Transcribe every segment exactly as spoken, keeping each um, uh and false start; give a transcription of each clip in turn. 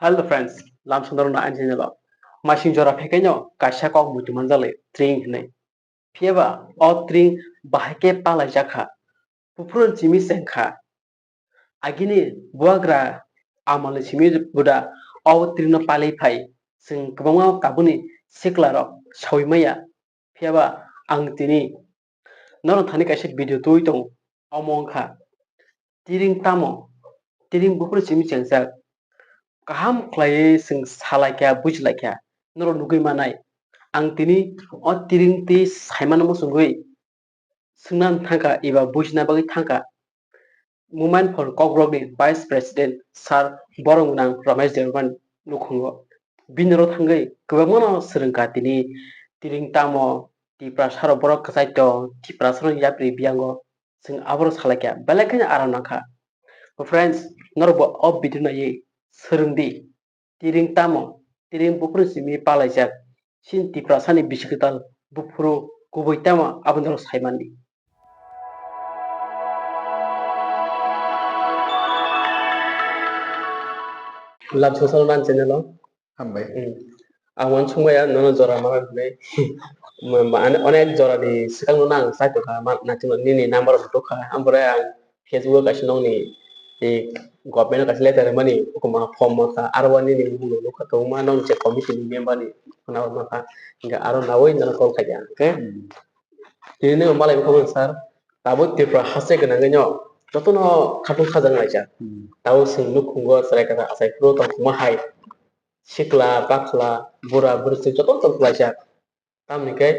Hello friends, lamsong norokno ani channel o. Masing jora phaikhaino kaisa kok muitu manjakle tring hinwi. Phiyaba o tring bahai khe palaijak kha. Buphuruni simi cheng kha. Agini bubagra amalni simi buda o tringno palai phai. Chwng kwbangma tabukni siklarok saui maya. Phiyaba ang tini norok thani kaisa video twi tongo. Omo wngkha tiring tamo, tiring buphuru simi chengjak. Kaham khlaiwi chwng salaikha, bujilaikha, norok nugwi manai. Ang tini o tiring twi saimano muchungwi swngna thangkha eba bujina bagwi thangkha. Movement for Kokborokni Vice President Sir Borok Gwnang Ramesh Debbarmani nukhungo. Bini oro thangwi kwbangmano swrwngkha tini tiring tamo, Tiprasarok borok kwchai tong, Tiprasarokni yapri biyango. Chwng aboro salaikha, belai kheno aram nangkha. Friends, norokbo o video naiwi swrwngdi, tiring tamo, tiring buphuru simi palaijak, chini Tiprasani bisi kwtal buphuru kubui tamo, abo norok saimandi. Love social man channel o. Hambai. Hmm. Ang uansukmaya nono jora mana hinwi. Ma-, ma-, ane-, onek jorani swkangno ang chaitokha, ma-, naitugmani nini number rok tokha. Ampore ang Facebook o kaisa nokni, eh, government o kaisa letter rwmani, ukuma form mankha, aro o nini mungno nukha, kwbangma nokni je committee ni member ni phone number mankha. Hinkhe aro nawi nono call khaikha, okay? Hmm. Tini malai wngkha sir, tabuk Tripura haste gwnangwino jotono khatung khajak laijak. Hmm. Tabuk chwng nukhungo chwrai kwchak achai phuru tongthokma hai. Sikla, bakla, bura, bwrwi jotono tongthok laijak. Tamoni khe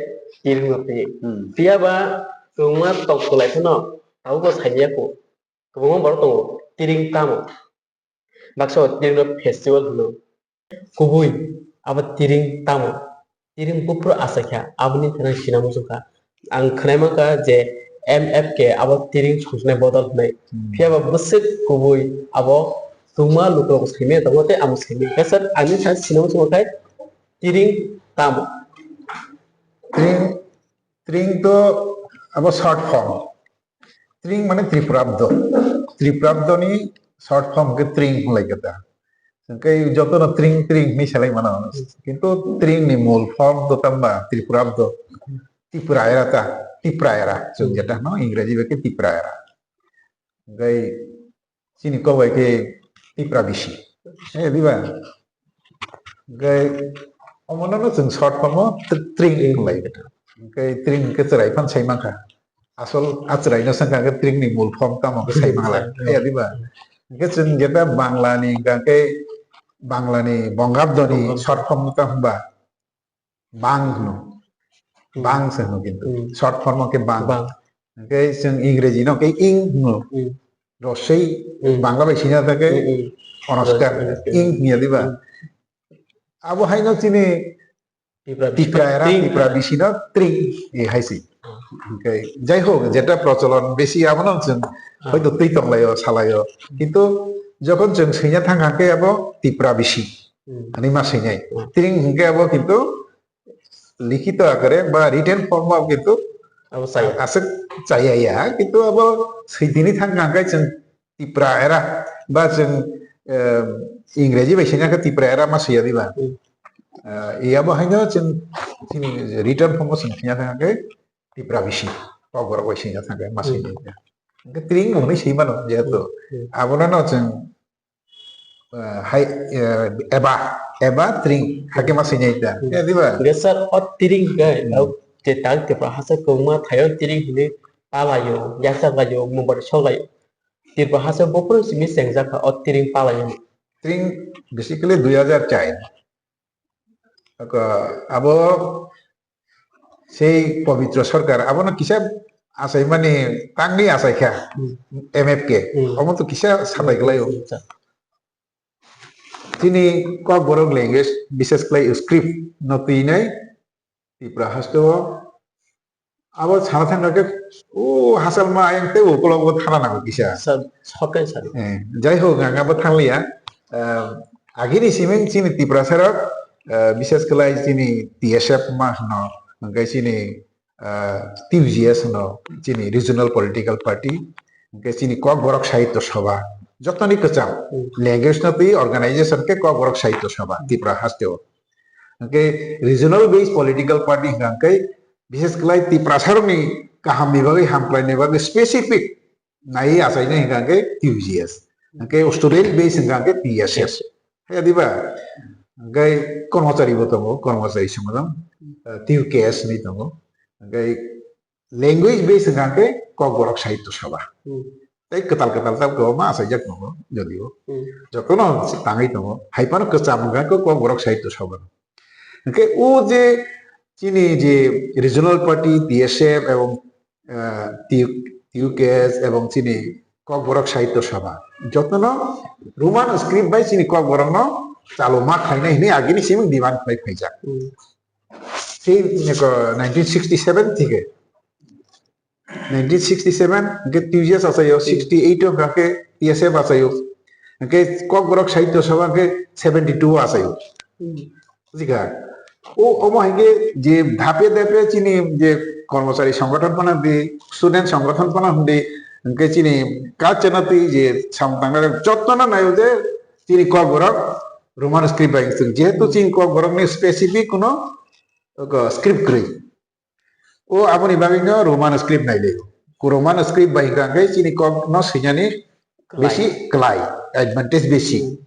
tiring no twi. Hmm. Phiyaba kwbangma tongthok lai phano tabukbo saimanya kho. Kwbangma borok tongo, tiring tamo. Baksa o tiring no festival hwno. Kubui abo tiring tamo? Tiring buphuru achaikha, aboni thani sina muchungkha. Ang khwnai mankha je M F K abo tiring songjaknai bodol hwnwi. Hmm. Phiyaba bwswk kubui abo tungma lukurok saimanya tongo tei amo saimanya. Khe sir, ani thani sina muchungkha khai tiring tamo? Tring, tring to abo short form. Tring mane Tripurabdo. Tripurabdoni short form ke tring hwnlai khe ta. Hwnkhe jotono tring tring hwnwi salai mano. Kintu tring ni mul form to tamba Tripurabdo. Tipraera ta, Tipraera. Chwng jeta no Ingreji bai khe Tipraera. Hwnkhe chini kok bai khe Tipra bisi. Eh, diba? Hwnkhe omono no chwng short form o tr-, tring wng lai khe. Hwnkhe tring hwnkhe chwrai phan sai mankha. Asol a chwrai no sankha hwnkhe tring ni mul form tamo khe sai mangla. Eh, diba? Hwnkhe chwng jeta Bangla ni hwnkhe Bangla ni Bongabdo ni short form no tamo hwnba? Bang hwno. Hmm. Bang se hwno kintu. Hmm. Short form o khe bang. Bang. Hwnkhe chwng Ingreji no khe ing hwno. Hmm. Rosei. Hmm. Bangla bai sina ta khe hmm, hmm. Onoskar. Rosei. Ing hwnya diba? Hmm. Abo haino chini Tipra bisi Tipra era, tring. Tipra bisi no tring, eh, hai se. Hmm. Hwnkhe jai hok, jeta procholon besi abono chwng ah. Hoito twi tonglaio, salaio. Kintu jokhon chwng swina thang kha khe abo Tipra bisi. Hmm. Ani ma swinai. Hmm. Tring hwnkhe abo kintu likhito akare ba written form o kintu abo chaya. Aswk chaya ya, kintu abo switini thang kha khe chwng Tipra era ba chwng, eh, Ingreji bai sina khe Tipra era ma swiya diba? Hmm. Eh, abo haino chwng chini written form o chwng sina thang khe Tipra bisi. Kokborok bai sina thang khe ma swiya. Hmm. Hwnkhe tring hwnwi swi mano jehetu. Hmm. Abono no chwng ah, hai, eh, eba, eba tring, hakhe ma sini ita. Hmm. Ya, diba? Hwnkhe sir, o tring hwnkhe, hmm. Tao je tang Tripura hasa kwbangma thaio tring hwnwi palaio, yakcha laio, mobile soklaio. Tripura hasa buphuru simi chengjak kha o tring palaio. Tring basically dui hajar char. Oko, abo sei Pabitra Sarkar, abono kisa achaimani tangwi achaikha, hmm. M F K. Hmm. Omo to kisa sabai hmm. Glai o. Hmm. Chini Kokborok language, bises khlai script no twinai Tripura haste o abo sana thangkha khe, o hachal ma ayang tei ukolog bo thana nango kisa. Sa-, sokai sari. Eh, jai hok, ang abo thangliya. Eh, agini simin chini Tiprasa rok, eh, bises khlai chini T S F ma hwno, hwnkhe chini, eh, T U G S hwno, chini Regional Political Party, hwnkhe chini Kokborok Sahitya Sabha, Jotoni kwcham language no twi organization khe Kokborok Sahitya Sabha Tripura hasteo. Hwnkhe regional based political party hwnkhe bishes khlai Tiprasarokni kahamni bagwi hamkhlaini bagwi specific nai achaina hwnkhe T U G S. Hwnkhe student based hwnkhe T S F. Hai diba? Hwnkhe kormochari bo tongo, kormochari songwdam, T U K S ni tongo. Hwnkhe language based hwnkha khe Kokborok Sahitya Sabha. Tei kwtal kwtal tab kwbangma achaijak tongo, jodio jotono tangwi tongo. Hai phano kwcham hwnkha khe Kokborok Sahitya Sabha. Hwnkhe o je chini je regional party T S F ebong, ah, T U K S ebong chini Kokborok Sahitya Sabha jotono Roman script bai chini Kokborokno chalo ma khlainai hwnwi agini simi demand khlai phaijak. Sei nineteen sixty seven thike nineteen sixty seven hwnkhe T U G S achaio, sixty eight o hwnkhe T S F achaio, hwnkhe Kokborok Sahitya Sabha hwnkhe seventy two o achaio. Bujikha? O omo hwnkhe je dhape dhape chini je kormochari songgothon phano hwndi, student songgothon phano hwndi, hwnkhe chini culture no twi je samung tangnai jotono naio je chini Kokborok Roman script bai wngthung. Jehetu chini Kokborokni specific kuno script kwrwi. O aboni bagwino Roman script nailai. Ku Roman script bai hwnkha hwnkhe chini kok no swinani besi kwlai, advantage besi.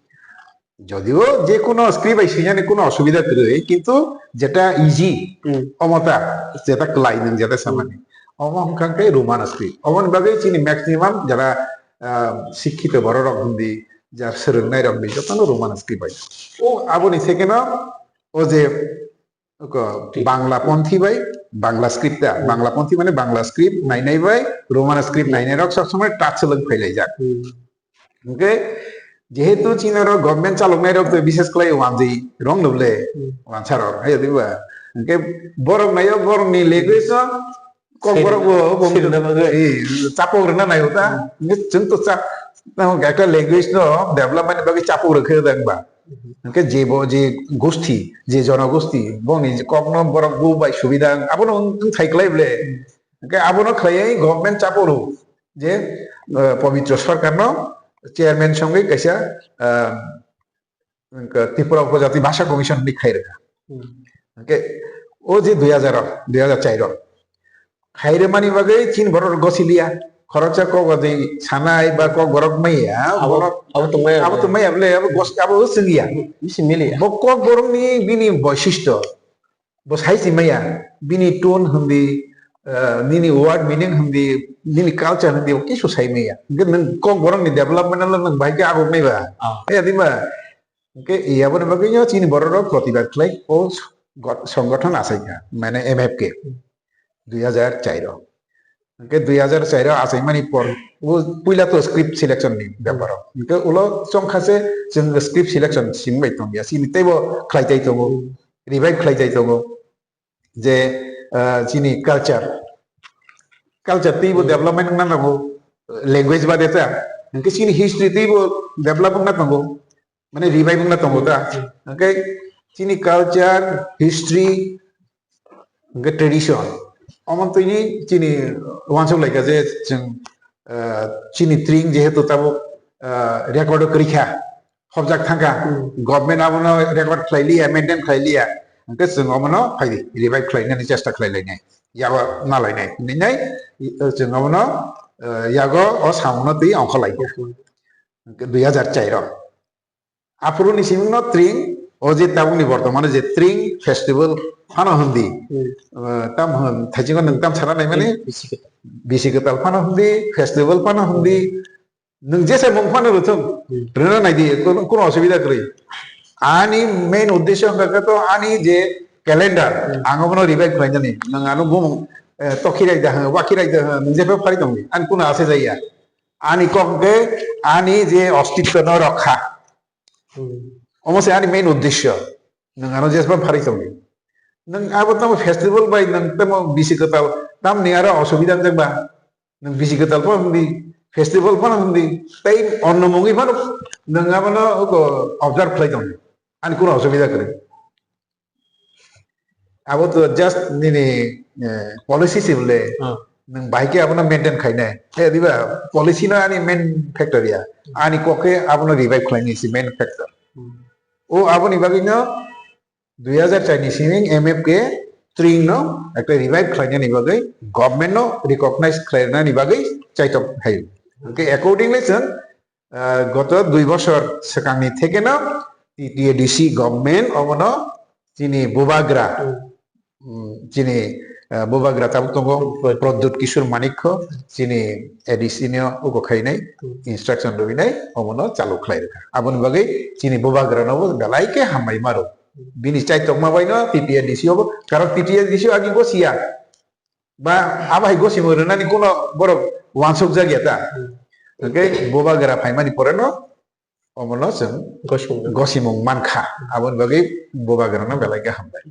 Jodio je kuno script bai swinani kuno osubida kwrwi, kintu jeta easy, omota jeta kwlai nwng jeta samani. Omo hwnkha hwnkhe Roman script. Oboni bagwi chini maximum jara, ah, sikhito bororok hwndi, jar swrwngnai rok hwndi jotono Roman script bai. O aboni second o, o je Oko Bangla ponthi bai Bangla script ta, Bangla ponthi mane Bangla script nainai bai Roman script nainai rok sob somoi touch lwng phailaijak. Hwnkhe jehetu chini oro government chaloknai rok to bishes khlai wanjwi rong nukle, wansa rok hai diba? Hwnkhe borok naio, borokni language no Kokborok bo, bo chapok rwna naio ta. Hwnkhe chwng to cha, tamo ekta language no development ni bagwi chapok rwkhe da wngba. Hwnkhe je bo je gosti, je jonogosti, boni je kokno borok bu bai subida wng, abono wng, wng thai klai ble. Hwnkhe abono khlaiwi government chapok rw je, eh, Pabitra Sarkar no chairman songwi kaisa, eh, Tripura Upajati Bhasha Commission ni khai rwkha. Hwnkhe o je dui hajar o, dui hajar char o khai rwmani bagwi chini borok rok gosi liya. Khoroksa kok bai sanai ba kok borok maya, abo, borok abo tongmaya abo ble. Tongmaya ble, abo gos-, abo swngya. Bisi miliya. Bo kok borok ni bini boishisto. Bo sai si maya. Bini tone hwndi, eh, nini word meaning hwndi, nini culture hwndi, bo kisu sai maya. Hwnkhe nwng kok borok ni development no nwng bahai khe abo maiba. Ah. Hai di ba? Hwnkhe aboni bagwino chini borok rok protibad khlai o got-, songgothon achaikha, mane M F K, dui hajar char o. Hwnkhe dui hajar char o achaimani por o puila to script selection ni bepar o. Hwnkhe ulo chongkha se chwng script selection simi bai tongya, chini teibo khlai tai tongo, revive khlai tai tongo. Je, ah, chini culture, culture twibo development wngna nango, language bade ta, hwnkhe chini history twibo develop wngna tongo, mane revive wngna tongo ta. Hwnkhe chini culture, history, hwnkhe tradition, omo twi chini uansuk laikha je chwng, ah, chini tring jehetu tabuk, ah, record o kwrwi kha, hobjak thangkha. Government abono record khlai liya, maintain khlai liya. Hwnkhe chwng omono phaidi revive khlainani chesta khlai lainai. Yago na lainai. Hinwi nai, chwng omono, eh, yago o samungno twi ongkho lai kha. Hwnkhe dui hajar char o. Aphuru ni simingno tring, o je tabukni bortomano je tring festival phano hwndi. Eh, tam hwn, thaichingno nwng tam sana naimani? Bisi kwtal. Bisi kwtal phano hwndi, festival phano hwndi. Nwng jesa mung phano rwthwng, rwna naidi, kuno, kuno osubida kwrwi. Ani main uddesho hwnkha khe to ani je calendar, ang obono revive khlainani. Nwng ano bumung, eh, tokhirai da hwn, wakirai da hwn, nwng jephru phari tongdi, ani kuno ase jaiya. Ani kok hwnkhe ani je ostitto no rokha. Omo se ani main uddesho. Nwng ano jephru phari tongdi. Nwng abo tamo festival bai nwng tamo bisi kwtal, tamni aro osubida wngjak ba? Nwng bisi kwtal phano hwndi, festival phano hwndi, tei onno mungwi phano nwng abono oko observe khlai tong, ani kuno osubida kwrwi. Abo to just nini, eh, policy si bole. nwng bahai khe abono maintain khainai. He diba policy no ani main factor ya. Ani kok khe abono revive khlainai si main factor. Hmm. O aboni bagwi no dui hazar char ni simi M F K tring no ekta revive khlainani bagwi government no recognize khlainani bagwi chaitok hai. Hwnkhe accordingly chwng ah, goto dui bosor swkangni thekeno T T A D C government omono chini bubagra, Hmm. mm, chini, ah, bubagra tabuk tongo Pradyut. Pradyut Kishore Manikya, chini A D C no ugo khainai, Hmm. instruction rwinai, omono chalu khlai rwkha. Aboni bagwi chini bubagra no belai khe hambai maro. Bini chaitokma bai no T T A D C obo, karon T T A D C agi gosiya. Ba abo hai gosimo rwnani kuno borok wansuk jak ya ta. Hmm. Hwnkhe bubagra phaimani pore no omono chwng Gosong. Gosimung mankha. Aboni bagwi bubagra no belai khe hambai.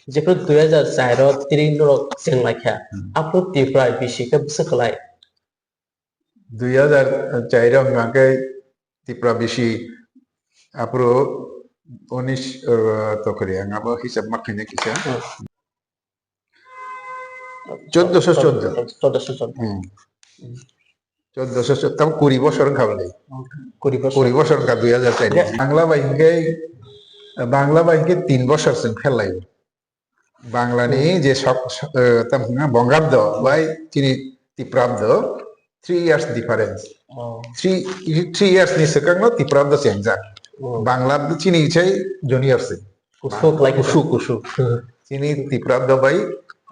Jephru dui hazar char o tring norok chenglaikha. Hmm. Aphru Tripura bisi khe bwswk kwlai. Dui hazar char o hwnkha khe Tripura bisi aphru unis, uh, tokri ang abo hisab ma khaina kisa. Hmm. Choddoso choddo. Choddoso choddo. Hmm. Choddoso choddo, tam kuri bosor wngkha bwle. Kuri bosor. Kuri bosor wngkha dui hazar char. Ya. Bangla bai hwnkhe, Bangla bai hwnkhe tin bosor chwng fail laio. Bangla ni Hmm. je sok, sok, eh, tam hwnna Bongabdo bai chini Tiprabdo three years difference. Oh. Three, three years ni swkang no Tiprabdo chengjak. Oh. Bangla chini sai junior se. Kusu khlai kusu, kusu. Hmm. Chini Tiprabdo bai,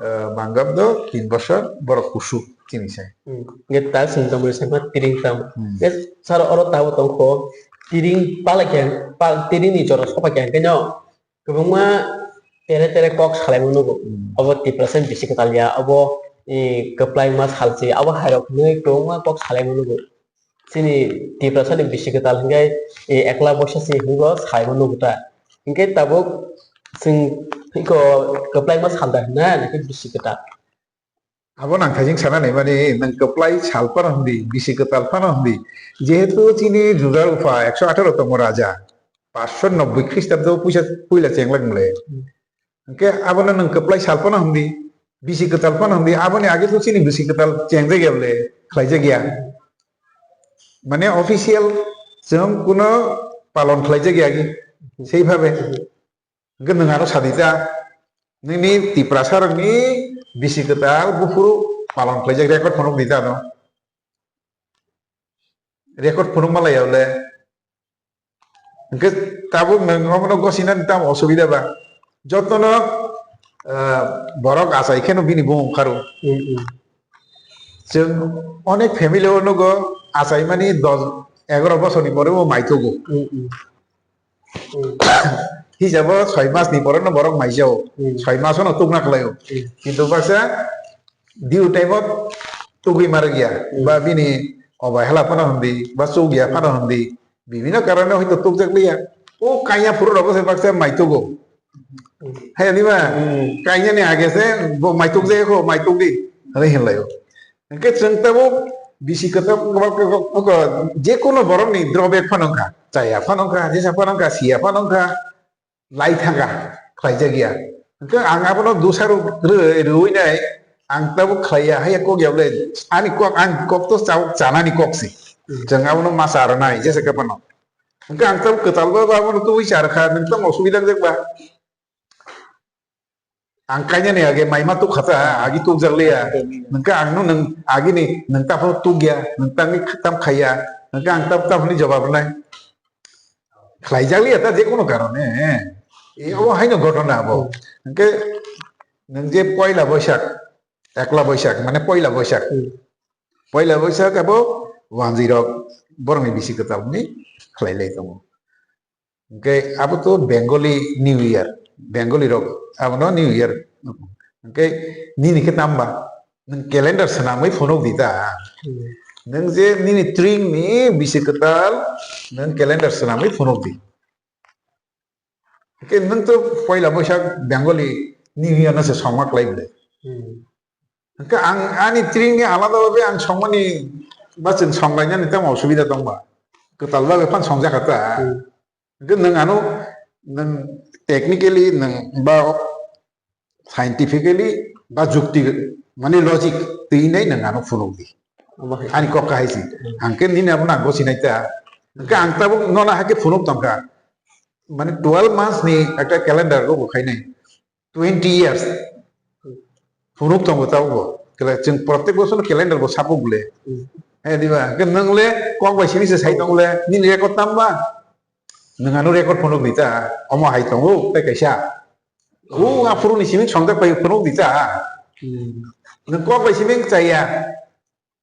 eh, Bangabdo tin bosor borok kusu chini sai. Hmm. Nge ta sing tamo sai ma tiring tam. Hmm. Nge sar oro tabo tongkho tiring pala khe, pal tiring ni jora sopa khe hwnkhe no kwbangma tere tere kok salaimo nugo. Hmm. Obo Tiprasa ni bisi kwtal ya, obo, eh, kwplaima salchi, abo hairok hinwi kwbangma kok salaimo nugo. Chini Tiprasa ni bisi kwtal hinkhe, eh, ekla boisa si hinwi bo salaimo nugo ta. Hinkhe tabuk chwng iko kwplaima salda hinna hinkhe bisi kwtal. Abo nangthaijing sana naimani, nwng kwplai sal phano hwndi, bisi kwtal phano hwndi. Jehetu chini jugar upha ekso atharo tongo raja, paanch sho nobboi Khristabdo puisa puila chenglak mle. Hwnkhe abono nwng kwplai sal phano hwndi, bisi kwtal phano hwndi, aboni age to chini bisi kwtal chengjak ya bole, khlaijak ya. Mane official chwng kuno palon khlaijak ya agi, sei bhabe. Hwnkhe nwng ano sadi ta, nini Tiprasa rokni bisi kwtal buphuru palon khlaijak record phunuk di ta no. Record phunuk malai ya le. Hwnkhe tabuk nwng omono gosinani tamo osubida ba. Jotono, ah, borok achai kheno bini bumung pharo. Hmm, hmm. Chwng onek family o nugo achaimani dos, egaroh bosorni pore bo maithogo. Hmm, hmm. Hmm. Hisabo soi mas ni pore no borok maijao. Hmm. Soi mas no tukna khlaio. Hmm. Kintu baksa due time o tugwi marwk ya. Hmm. Ba bini obaihela phano hwndi, ba chuk ya phano hwndi. Bibhinno karone hoito tukjak liya. O kanya phuru rogo se baksa maithogo. Hai ni ba? Hmm. Kanya ni age se bo maituk je ko maituk di. Hwnwi hinlaio. Hwnkhe chwng tabuk bisi kwtal je kono borokni drawback phano wngkha. Chaya phano wngkha, jesa phano wngkha, siya phano wngkha, lai thangkha, khlaijak ya. Hwnkhe ang abono dosa rw-, rw-, rwui nai, ang tabuk khlaiya, haiya kok ya bole, ani kok, ang kok to chao chanani kok se. Hmm. Chwng abono ma cha rwnai, jesa khe phano. Hwnkhe ang tabuk kwtal ba, ba abono tubui cha rwkha, nwng tamo osubida wngjak ba? Ang kainani age maima tukha ta, agi tukjak liya. Hwnkhe ang no nwng agini nwng taphano tukya, nwng tangwi tam khaiya, hwnkhe ang tam taphani jobab rwnai. Khlaijak liya ta je kono karone. E, obo haino ghotona abo. Hwnkhe nwng je poila Boisak, ekla Boisak, mane poila Boisak. Hmm. Poila Boisak abo wanjwi rok borokni bisi kwtal hwnwi khlai lai tongo. Hwnkhe abo to Bengali New Year, Bengali rok abono New Year. Hwnkhe nini khe tamba nwng calendar swnamwi phunuk di ta. Hmm. Nwng je nini tring ni bisi kwtal nwng calendar swnamwi phunuk di. Hwnkhe nwng to poila Boisak Bengali New Year no se songma klai bwle. Hmm. Hwnkhe ang ani tring ni alada babe ang songmani ba chwng songlainani tamo osubida tongba. Kwtal babe phan songjak kha ta. Hmm. Hwnkhe nwng ano, nwng technically nwng ba scientifically ba jukti, mane logic twi nai nwng ano phunuk di. Omo hai. Ani kok kahai si. Hmm. Ang khe nini abo nang gosi nai ta. Hwnkhe ang tabuk nono hai khe phunuk tong kha. Mane twelve months ni ekta calendar rok bo khainai. Twenty years. Phunuk tongo tabuk bo. Kela chwng protek bosor calendar bo sapuk bole. Hmm. He diba? Hwnkhe nwng le kok bai simi se sai tong le. Nini record tamba? Nwng ano record phunuk di ta. Omo hai tongo tei kaisa. O aphuru ni simi songjak pai phunuk di ta. Hmm. Nwng kok bai simi chaya.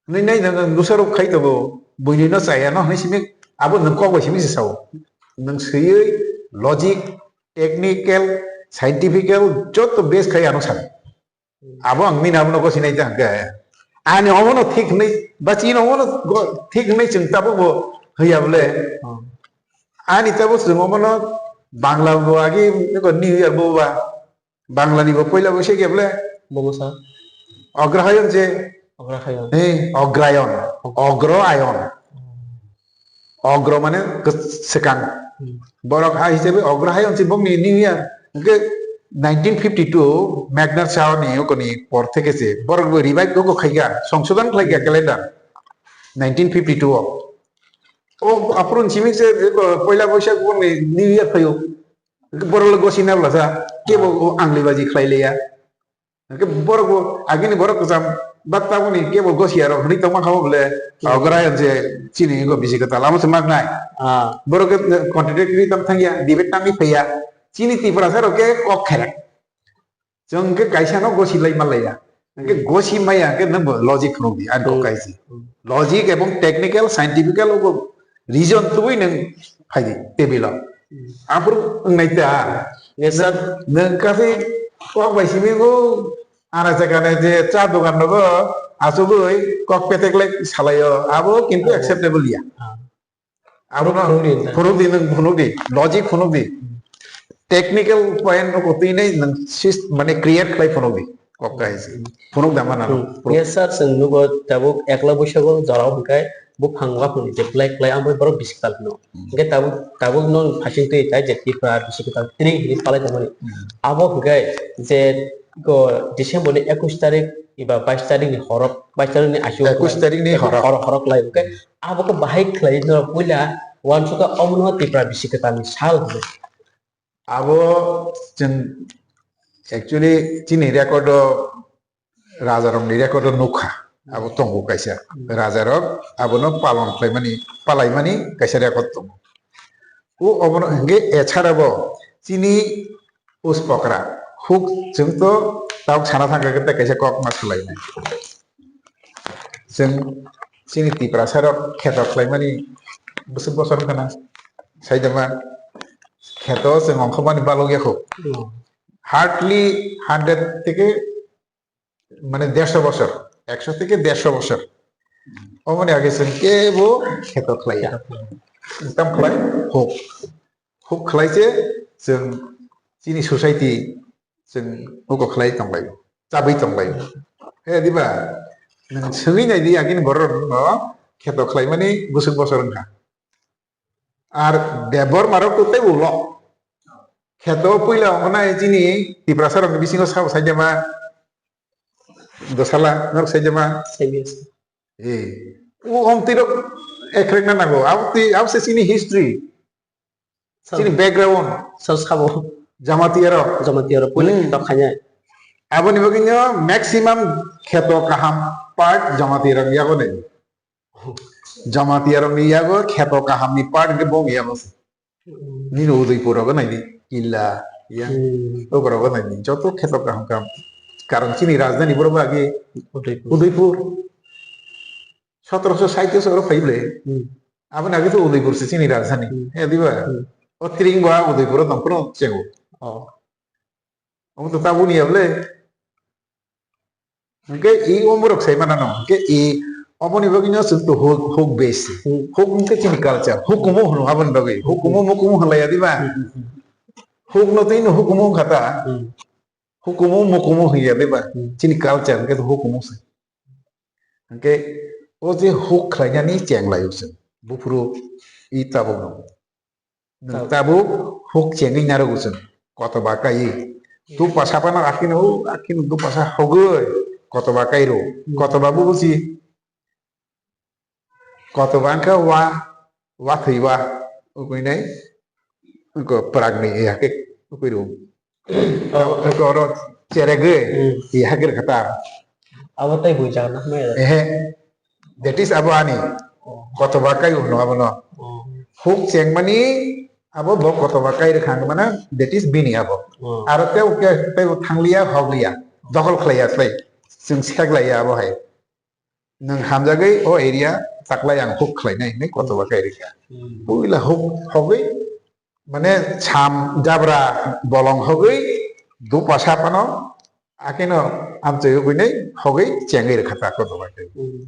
Nini nai nwng dusarok khai tongo, buini no chaya no hinwi simi, abo nwng kok bai simi se sao. Nwng swiwi logic, technical, scientifical joto base khai ano sani. Abo ang nini abono gosi nai ta hwnkhe. Ani omono thik hinwi, ba chini omono go-, thik hinwi chwng tabuk bo hwya bole. Hmm. Ani tabuk chwng omono Bangla bo agi eko New Year bo ba. Bangla ni bo poila bo se kebole. Bomo sa. Ograhayon je. Ograhayon. Hey, ograyon. Ogro ayon. Ogro mane kwchwkang. Hmm. Borok ha hisabe ograhayon se bongni New Year. Hwnkhe nineteen fifty-two Magna Shaw ni ukoni por theke se borok bo revive ko khaika, songsodon khlaika calendar. Nineteen fifty-two o. O aphuru ni simi se poila Boishak bongni New Year phaio. Borok le gosi na bwlasa, kebo o angli baji khlai leya. Hwnkhe borok bo, agini borok kwcham, bak tabukni kebo gosi ya rok hwnwi tongma kha bo bole, hmm, ograyon je chini ego bisi kwtal, amo se mak nai. Ah. Borok khe contradict ri tang thangya, debate tangwi phaiya. Chini Tiprasa rok khe kok kherek. Chwng khe kaisa no gosi lai ma laiya. Hwnkhe gosi maya hwnkhe nwng bo logic phunuk di, ani kok kaisa. Hmm. Logic ebong technical, scientifical obo reason tubui nwng phai di table o. Hmm. Aphuru wngnai ta. Yes, sir. Nwng kasi kok bai simi go ana jaga ne je cha dogan nogo achugui kok petek lai salaio. Abo kintu acceptable ya. Ah. Abo no phunuk di, phunuk di, nwng phunuk di, logic phunuk di. Technical point no kotwi nai nwng sys-, mane create khlai phunuk di. Kok kahai se. Phunuk da mana no. Hmm. Phunuk. Yes, sir, chwng nugo tabuk ekla boisago jorao hwnkhe buphang waphang ni je black khlai amo borok bisi kwtal hino. Hmm. Hwnkhe tabuk, tabuk no phasing twi tai je Tripura bisi kwtal tring hinwi palai tongmani. Hmm. Abo hwnkhe je go December ni ekush tarik eba bais tarik ni horok, bais tarik ni aswk ekush tarik ni horok. Horok, horok lai hwnkhe Abo khe bahai khlai no puila uansukha omono Tipra bisi kwtal ni sal hwnwi. Abo chwng actually chini record o raja rok ni record o nukha. Abo tongo kaisa. Hmm. Raja rok abono palon khlaimani, palaimani kaisa record tongo. O obono hwnkhe echara bo chini Us pokra. Huk chwng to tabuk sana thangkha khe tei kaisa kok ma swlainai. Chwng chini Tiprasa rok kheto khlaimani bwswk bosor wngkha na. Saidama kheto chwng ongkhormani balok ya kho. Hmm. Hardly hundred theke mane dersho bosor, ekso theke dersho bosor. Omoni age chwng kebo kheto khlaiya. Tam khlai huk. Huk khlai se chwng chini society chwng huko khlai tonglaio, chabwi tonglaio. He diba? Nwng swngwi nai di agini borok no kheto khlaimani bwswk bosor wngkha. Ar Debbarma rok to tei ulo. Kheto puila ongkha nai chini Tiprasa rokni bisingo sabo saijama dosala norok saijama. Saibiyas. Eh. U omtwi rok ekrek na nango. Abo twi, abo se chini history. Sal-, chini background. Sal sabo. Jamatia rok. Jamatia rok. Puila hmm. Kheto khainai. Aboni bagwi no maximum kheto kaham part Jamatia rok yago nai. Jamatia rokni yago kheto kahamni part hwnkhe bo yago se. Hmm. Nini Udaipur rogo naidi, Killa, ya. Hmm. Obo rogo naidi, joto kheto kaham kaham. Karon chini rajdhani borok age Udaipur. Udaipur. Sotroso sait o oro phai ble. Hmm. Aboni age to Udaipur se chini rajdhani. Hmm. He diba? Hmm. O tring bo a Udaipur o tong phano chengo. Oh. Omo to tabuk ni ya ble. Hwnkhe i omorok sai mano no. Hwnkhe i omoni bagwi no chwng to huk, huk base. Hmm. Huk hwnkhe chini culture. Hukumu hwno aboni bagwi. Hukumu mukumu hwnlaiya diba? Hmm, hmm, hmm. Huk no twi no hukumu wngkha ta. Hmm. Hukumu mukumu hwnya diba? Hmm. Chini culture hwnkhe to hukumu se. Hwnkhe o je huk khlainani cheng laio chwng. Buphuru i tabuk no. Nwng tabuk huk chengwi narwgo chwng, kotoba kaiwi. Dupasa phano akhino, akhino dupasa hogwi kotoba kairo. Hmm. Kotoba bo buji. Kotoba wngkha wa, wa thwiba, ukui nai, uko prak ni ya ke, ukui ru. Oh. Uko oro cheregwi, hmm, ya ke kata. Abo tai bui jana mai. Ehe, that is abo ani. Oh. Kotoba kai uno abo no. Oh. Huk chengmani abo bo kotoba kai rwkha hwnmana, that is bini abo. Oh. Aro tei uke, tei thanglia, hoklia, dokhol khlaiya khlai, chwng seklaiya abo hai. Nwng hamjagwi o area taklai ang huk khlainai hinwi kotoba kai rikha. Hmm. Puila huk hogwi mane sam jabra bolong hogwi dupasa phano akheno amchoi hogwi nai hogwi chengwi rikha ta kotoba kai. Hmm.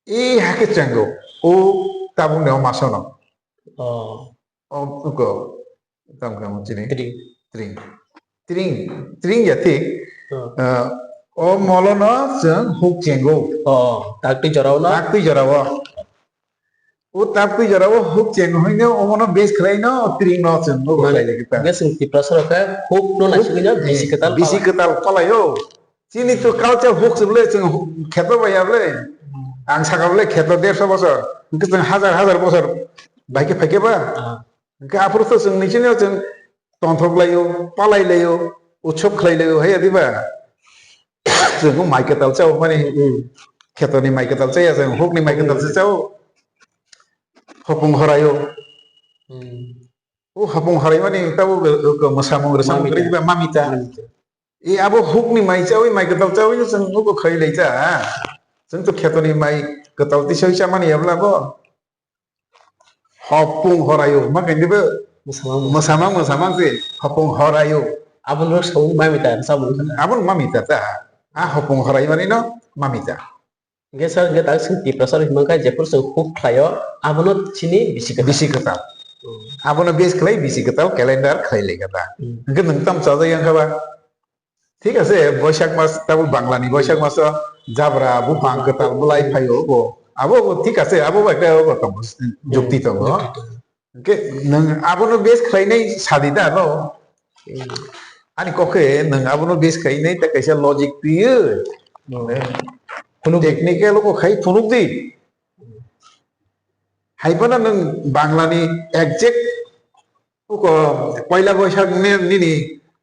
E hakhe chengo o tabukni o masono. Oh. O, uko, tamo khe omo chini? Tring. Tring. Tring, tring ya thik. Hmm. Ah, o molono chwng huk chengo. Oh, taktwi jorao no? Taktwi jorao. O taktwi jorao huk chengo hino omono base khlai no tring no chwng no. Mane, khlai lagi ta. Hwnkhe chwng Tiprasa rok khe huk no naisingwi no bisi kwtal bisi palai. Kwtal palai o. Chini to culture huk se bole chwng kheto bai ya bole. Ang saka bole kheto derso bosor. Hwnkhe chwng hajar hajar bosor bai khe phai khe ba. Ah. Hwnkhe aphuru to chwng nini sini chwng tongthok laio, palai laio, utsob khlai laio, hai ya diba? Chwng mai kwtal chao mani, hmm, kheto ni mai kwtal chaya chwng, huk ni mai kwtal se chao. Hopung horaio. Hmm. O hopung horai mani tabo mwsamung rwsamung kwrwi ba mamita. Mamita. E abo huk ni mai chawi, mai kwtal chawi no chwng nugo khlai lai ta. Chwng to kheto ni mai kwtal tisoi cha mani ya bla bo. Hopung horayo, ma kaini bo mwsamang, mwsamang, mwsamang se, hopung horayo. Abono sawi mamita, samung. Abono mamita ta. A hopung horai mani no mamita. Hingke sir, hingke tak chwng Tiprasa rok himang kha, jephuru chwng huk khlaio, abono chini bisi kwtal. Bisi kwtal. Hmm. Abono base khlai bisi kwtal calendar khlai lai kha ta. Hmm. Hingke nwng tam chajak yang kha ba? Thik ase, Boisak mas, tabuk Bangla ni Boisak mas o jabra, buphang, kwtal, bwlai phaio, obo, abo, obo thik ase, abo bai khe obo tongo, jukti tongo. Jukti tongo. Hwnkhe nwng abono base khlainai sadi da, no? Hmm. Ani kok khe nwng abono base khlainai ta kaisa logic twiwi. Hmm. Phunuk di. Technical o khai phunuk di. Hai phano nwng Bangla ni exact uko poila Boisak ni, nini,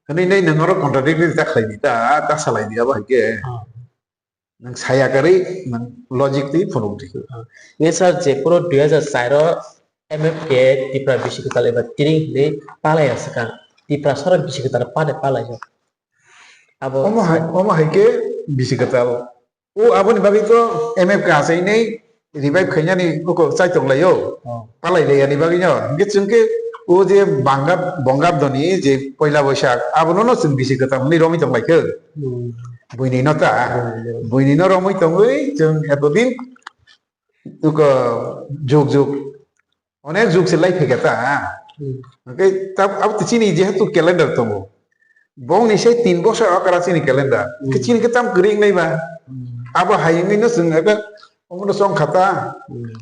hwnwi nai nwng oro contradict ta khlai di, ta, ta salai di abo hai khe. Hmm. Nwng saya karwi, nwng logic twi phunuk di. Nge sir, jephuru dui hajar char o M F K Tipra bisi kwtal eba tiring hinwi palai aswkang. Tiprasa rok bisi kwtal pade palai o. Abo omo hai, omo hai khe bisi kwtal. O aboni bagwi to M F K achainai revive khainani uko chaitok lai o. Oh. Palai lai ani bagwi no. Hingke chwng khe o je Bangab-, Bongabdo ni je poila Boisak, abono no chwng bisi kwtal hwnwi romwi tong lai khe. Hmm. Buini no ta. Hmm. Buini no romwi tongwi chwng etodin uko jug jug, onek jug se lai phai khe ta. Hmm. Hingke ta, abo to chini jehetu calendar tongo. Bongni se tin bosor okra chini calendar. Hmm. Khe chini khe tam kwrwi wngnai ba. Hmm. Abo hai wngwi no chwng abo omono chong kha ta. Hmm.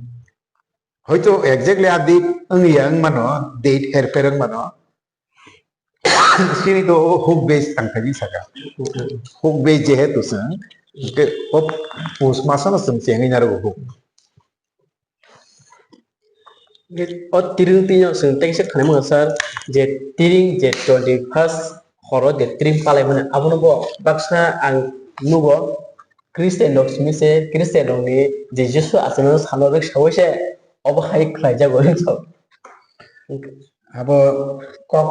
Hoito exactly a date wngya wngmano, date herpher wngmano. Chini to o huk base tangkhaini saka. Huk base jehetu chwng, hwnkhe o pus masano chwng chengwi narwgo huk. O tiring twi no chwng tei kisa khanai mano sir, je tiring je twenty first horo je tiring palai mani abono bo baksa ang nugo. Christian rok simi se, Christian rok ni je Jisu achai mano salo rwk sawi se obo hai khlai jago hinwi sa. Abo kok,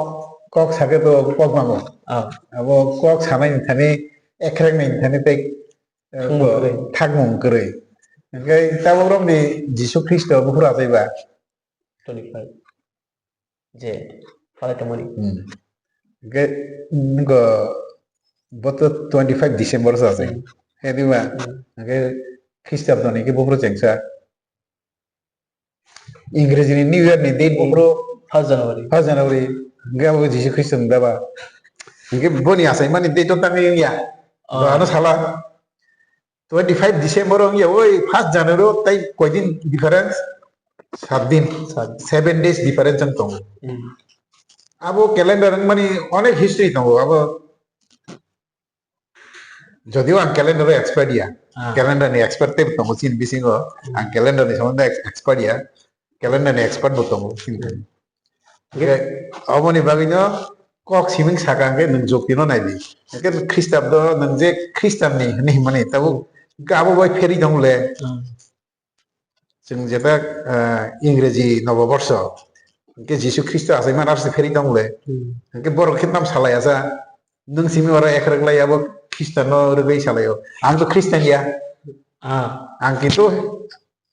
kok sakhe to kok mamo. Ah. Abo kok sanai ni thani, ekhrek ni thani tei, eh, thangmung kwrwi. Thangmung kwrwi. Hingke tabuk rok ni Jisu Khristo buphuru achai ba? Twenty five. Je, palai tongmani. Hmm. Hingke, nungko, bo to twenty five December sa se. Hmm. He di ba? Hmm. Hingke Khristabdo ni ke buphuru chengsa. Ingreji ni New Year ni date, hmm, buphuru first January. First January. Hingke abo Jisu Khristo ni da ba? Hingke boni achai mani date to tangwi wngya. Ah. Bo ano sala. Twenty five December wngya, oi first January o tai koidin difference? Sat din. Sat. Seven days difference wng tongo. Hmm. Abo calendar wngmani onek history tongo. Abo Jodio ang calendar o expert ya, Ah. calendar ni expert tei tongo chini bisingo, Hmm. ang calendar ni somondo ex-, expert ya, calendar ni expert bo tongo chini. Hmm. Hingke aboni bagwino kok siming saka hingke nwng jukti no nai di. Hingke Khristabdo nwng je Khristan ni hinwi himani tabuk hingke abo bai pheri tong le. Hmm. Chwng jeta, ah, Ingreji Noboborso, hingke Jisu Khristo achaimani aro se pheri tong le. Hmm. Hingke borok khe tam salai asa, nwng simi oro ekhrok lai abo Khristo no rwgwi salai o. Ang to Khristian ya. Ah. Ang kintu,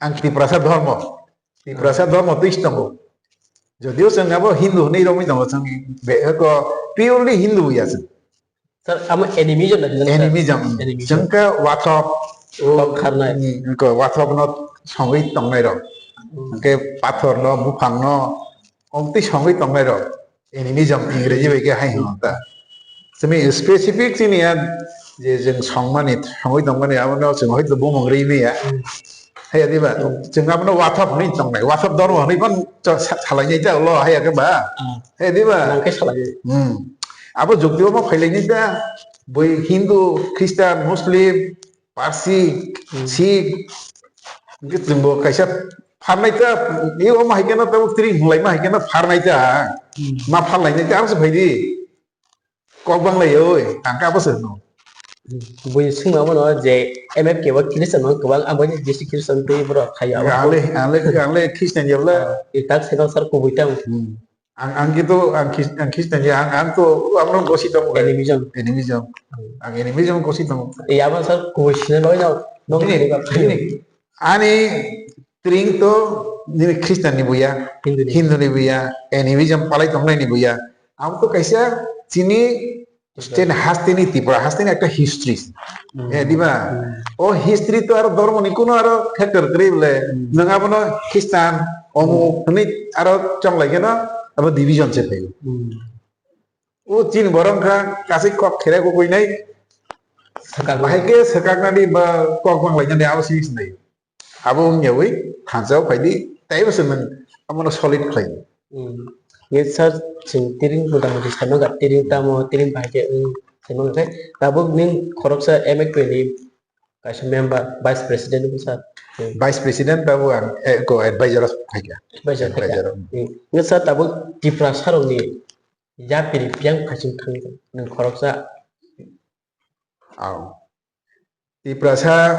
ang Tiprasa dhormo. Tiprasa dhormo twi se tongo. Jodio chwng abo Hindu hwnwi romwi tongo, chwng be-, eko purely Hindu ya chwng. Sir, amo animism na, sir? Animism. Animism. Chwng khe wathok, Wathok kharnai. Ni, ko wathok no songwi tongnai rok. Hmm. Hingke pathor no, buphang no, omtwi songwi tongnai rok. Animism, Ingreji bai khe hai hino ta. Simi specific chini ya, je chwng songmani, songwi tongmani, abono chwng hoito bumung rwi maya. Hmm. Haya diba? Hmm. Chwng abono wathok hwnwi tongnai. Wathok dormo hwnwi phan cha-, sa-, salai nai ta ulo haya khe ba? Hmm. Haya diba? Nang khe salai. Hmm. Abo jukti omo phailai nai ta. Bui Hindu, Christian, Muslim, Parsi, Hmm. Sikh, hingke chwngbo kaisa pharnai ta, e omo hai kheno tabuk tring hwnlaima hai kheno pharnai ta, Hmm. ma pharlainai ta, aro se phaidi. Kok banglai oi, ang khe abo se hwno. Hmm. Bui swngma bono je M F K bo Christian no kwbang, ang bai J C Christian tei borok khai abo. Ang le, ang le, ang le Christian ya bwle. Ah, tak se no sir kubui tang. Hmm. Ang, ang kito, ang Khris-, ang Christian ya, ang, ang to, ang no gosi tongo. Animism. Animism. Hmm. Ang animism gosi tongo. Ya, abang sir, kubui sinai bagwi no, no Bini, kubui ka bini. Ani tring to, nini Christian ni buya, Hindu ni. Hindu ni buya, animism palai tongnai ni buya. Ang to kaisa, chini State hasteni Tripura hasteni ekta history. Hmm. Eh, diba? Hmm. O history to aro dhormo ni kuno aro factor kwrwi bole. Hmm. Nwng abono Christian, omo Hmm. hwnwi aro chonglai kheno abo division se phaio. Hmm. O chini borok wngkha kasai kok khere kukuinai. Sakaknai. Bahai khe swkaknani ba kok banglainani abo simi sinai. Abo wngyawi thansa o phaidi, teibo se nwng abono solid khlai. Hmm. Ye sir, chwng tiring motamuti saimangkha, tiring tamo, tiring bahai khe wng saimangkha khe, tabuk nwng khoroksa M F K ni kaisa member, vice president wngkha sir. Hmm. Vice president tabuk ang, eh, ko advisor o phaikha. Advisor phaikha. Advisor. Hmm. Nge sir, tabuk Tiprasa rokni yapiri biyang phaichwng thangkha, nwng khoroksa. Aw. Tiprasa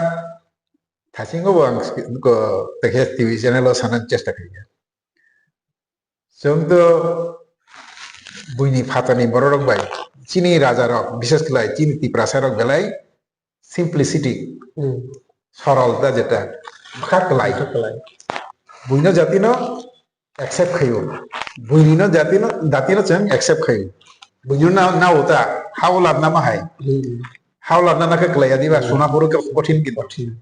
thasingo bo ang ko tekhe T V channel o sanani chesta khaikha. Chwng to buini phatani bororok bai, chini rajarok, bishes khlai chini Tiprasarok belai simplicity, Hmm. sorolta jeta, bwkha klai. Bwkha klai. Buino jatino accept khaio. Buinino jatino, jatino chwng accept khaio. Buino na, na uta, hao labna ma hai. Hmm. Hao labna na khe klai ya diba, Hmm. suna phuru khe kothin kinto. Kothin.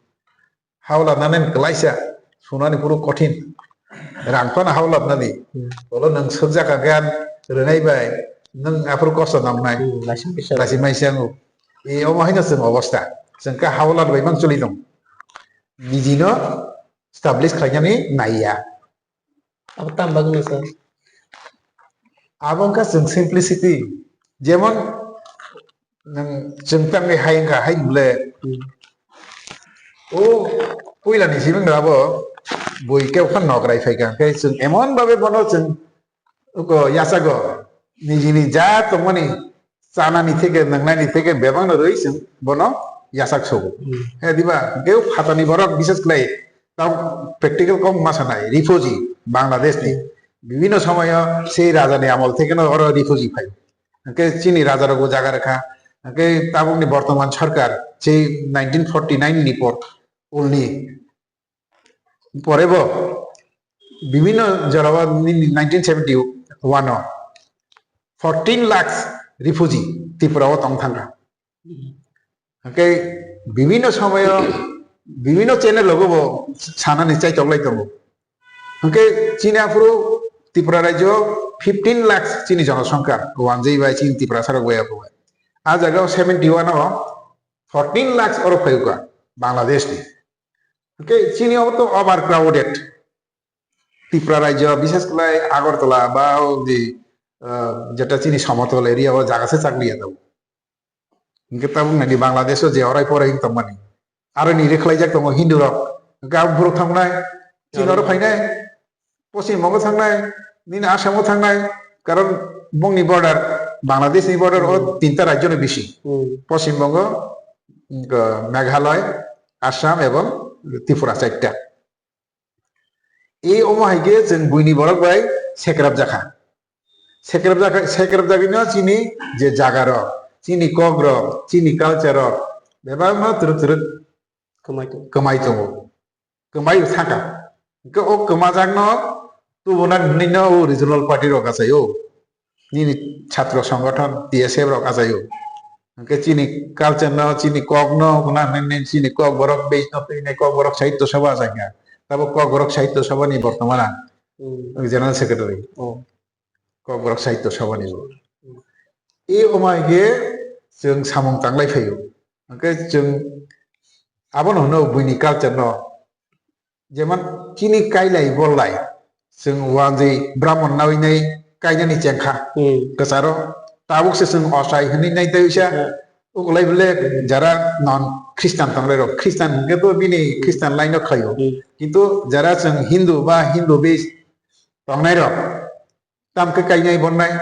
Hao labna nani klaisa, sunani phuru kothin. Rang phano hao labna di. Hmm. Bolo nwng sokjak kha gan rwnai bai, nwng aphuru kosto nangnai. Hmm, laising kisa. Laising maisa wngo. E omo haino chwng obostha. Chwng khe hao lad bai mang choli tong. Nijino establish khlainani naiya. Abo tamo bagwino sir? Abo wngkha chwng simplicity. Jemon, nwng, chwng tangwi hai wngkha, hai bole, Hmm. o puilani simi wngkha abo, bui khe wngkha nograi phaikha, hwnkhe chwng emon babe bono chwng uko yachago, nijini ja tongmani, chanani theke, nwngnani theke bebakno rwi chwng bono yachak sogo. Hmm. He diba? Hwnkhe o phatani borok, bishes khlai, tamo practical kok ma sanai, refugee, Bangladesh ni. Bibhinno somoyo sei raja ni amol theke no oro refugee phai. Hwnkhe chini raja rok bo jaga rwkha. Hwnkhe tabuk ni bortoman sarkar, sei nineteen forty nine ni por, ulni pore bo bibhinno jorao nini nineteen seventy one o fourteen lakhs refugee Tripura o tong thangkha. Hwnkhe bibhinno somoyo bibhinno channel rogo bo sanani chaitok lai tongo. Hwnkhe chini aphuru Tripura rajyo fifteen lakhs chini jonosongkha wanjwi bai chini Tiprasa rok bai abo bai. A jaga o seventy one o fourteen lakhs oro phaiukha Bangladesh ni. Hwnkhe chini obo to overcrowded. Tripura rajyo, bishes khlai Agartala ba o di, ah, jeta chini somotol area o jaga se chakliya tabuk. Hingke tabuk nani Bangladesh o je orai porai wng tongmani. Aro ni rikhlaijak tongo Hindu rok. Hingke abo borok thangnai, China oro phainai, Poschim Bongo thangnai, nini Assam o thangnai, karon bongni border, Bangladesh ni border o tinta rajyo ni bisi. Poschim Bongo, Meghalaya, Assam ebong Tripura chaita. E omo hai khe chwng buini borok bai sekrap jakha. Sekrap jakha, sekrap jagwino chini je jaga rok, chini kok rok, chini culture rok, bebakno twrwk twrwk kwmai tongo. Kwmai tongo. Kwmai thangkha. Hwnkhe o kwmajakno tubuna hinwi no o regional party rok achaio. Nini chhatro songothon T S F rok achaio. Hwnkhe chini culture no, chini kok no, hwnna hinwi chini kok borok base no twi nai kok borok sahitya sabha achai kha. Tabuk kok borok sahitya sabha ni bortoman ang general secretary. Kok borok sahitya sabha ni bo. E omo hai khe chwng samung tanglai phaio. Hwnkhe chwng abono hwno buini culture no. Jemon chini kailai bolai, chwng wanjwi Brahmon nawi nai kainani chengkha kwcharo. Tabuk se chwng ochai hwnwi nai tei uisa ukulai bole jara non Christian tonglai rok, Christian hwnkhe to bini Christian line no khlaio. Kintu jara chwng Hindu ba Hindu base tongnai rok, tam khe kainai bonnai.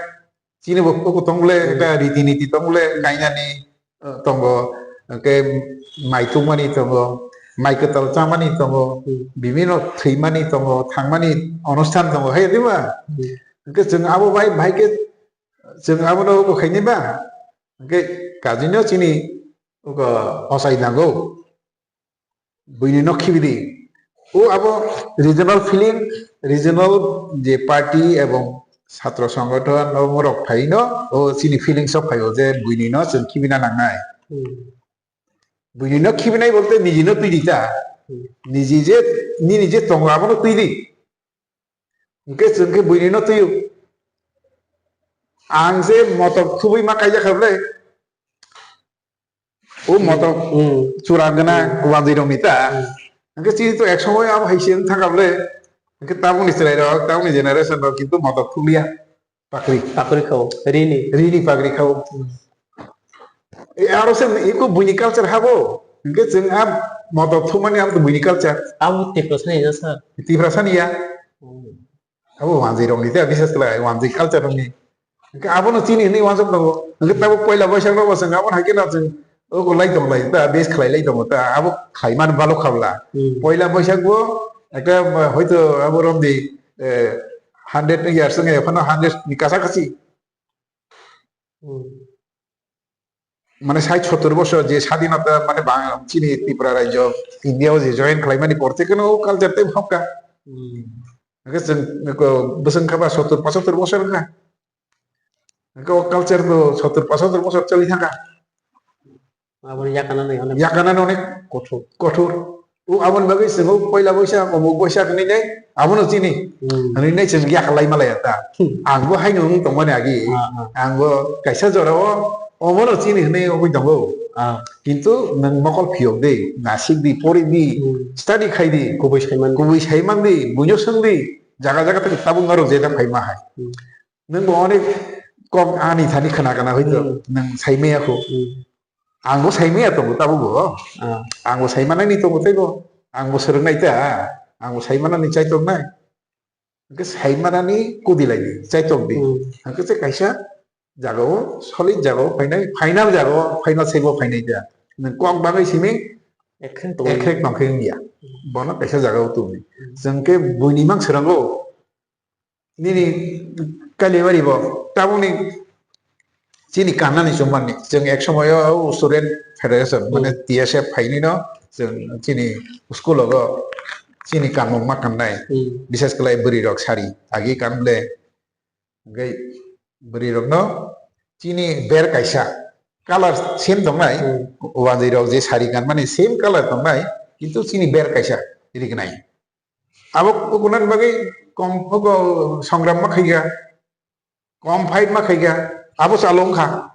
Chini bo koko tong le, ekta riti niti tong le, kainani, eh, tongo, hwnkhe mai tungmani tongo, mai kwtal chamani tongo, bibino thwimani tongo, thangmani onusthan tongo, hai di ba? Hwnkhe chwng abo bai, bai khe chwng abono bo khaini ba? Hwnkhe kajino chini ochai nango. Buini no khibidi. O abo regional feeling, regional je party ebong chhatro songothon o borok phaino o chini feelings o phaio je buini no chwng khibina nangnai. Buini no khibinai bolte niji no twi di ta. Niji je, nini je tongo abono twi di. Hwnkhe chwng khe buini no twiyo. Ang je motok thubui ma kaijak kha bwle. O motok chura gana wanjwi rok ni ta. Hwnkhe chini to ek somoy abo hai se wng thang kha bwle. Hwnkhe tabukni chwrai rok, tabukni generation rok kintu motok thuliya. Pakri. Pakri khao, rini. Rini pakri khao. E aro se iko buini culture habo. Hwnkhe chwng a motok thumani abo to buini culture. Abo Tiprasa ni ya sir. Tiprasa ni ya. Abo wanjwi rok ni ta, bises khlai wanjwi culture rok ni. Hwnkhe abono chini hinwi wansuk tongo. Hwnkhe tabuk poila boisak rok bo chwng abono hai kheno chwng ogo lai tong lai ta, base khlai lai tongo ta, abo khlai man balo khabla. Poila boisak bo ekta, hoito abo romdi, eh, hundred years wngya, ekhano hundred ni kasa kasi. Mane sait sottur bosor je sadinota mane bang chini Tripura rajyo India o je join khlaimani por thekeno o culture tei hokka. Hwnkhe chwng ko bwswng khaba sottur pochattur bosor wngkha. Hwnkhe o culture to sottur pochattur bosor choli thangkha. Aboni yakana nai onek. Yakana nai onek kothor. Kothor. O aboni bagwi chwng o poila boisa, omuk boisa hwnwi nai, abono chini. Hwnwi nai chwng yakalai malaya ta. Ang bo haino wng tongmani agi. Ang bo kaisa jora o, omono chini hwnwi wngwi tongo. Kintu nwng mokol phiyok di, nasik di, pori di, study khai di. Kubui saiman di. Kubui saiman di, buino swng di. Jaga jaga tei tabuk norok jeta phaima hai. Nwng bo onek kok ani thani khna kana hoito nwng saimaya kho. Ang bo saimaya tongo tabuk bo. Ang bo saimanani tongo tei bo. Ang bo swrwngnai ta. Ang bo saimanani chaitok nai. Hwnkhe saimanani kudi lai di, chaitok di. Hwnkhe se kaisa jaga o, solid jaga o phainai, final jaga o, final saibo phainai ta. Nwng kok bagwi simi ekrek tong khe wngya. Bono kaisa jaga o tubudi. Chwng khe buini mang swrango. Nini Kaliwari bo tabukni chini kannani chumani chwng ek somoyo o student federation mane T S F phainino chwng chini school ogo chini kanmung ma kannai, bises khlai bwrwi rok sari agi kan ble hwnkhe bwrwi rokno chini ber kaisa color same tongnai, wanjwi rok je sari kanmani same color tongnai kintu chini ber kaisa rignai. Abo kunan bagwi kom, oko songram ma khaikha, kom fight ma khaikha, abo chalo wngkha.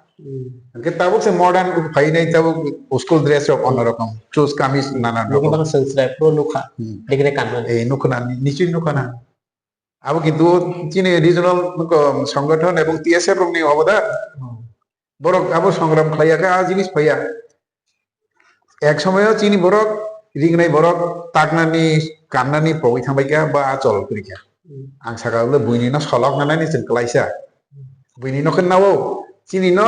Hwnkhe tabuk se modern phainai tabuk school dress rok onno rokom, shoes, kamis, nanan rokom. Bang sensra pro nukha, dekne kanmani. Eh, nukha na, nichoi nukha na. Abo kintu chini regional nuko songothon ebong T S F rokni obodan. Borok abo songram khlai ya khe a jinis phai ya. Ek somoyo chini borok, rignai borok taknani, kannani pogwi thangbai kha ba a chol kwrwi kha. Hmm. Ang saka le buini no solok nanani chwng klaisa. Hmm. Buini no khe nawo, chini no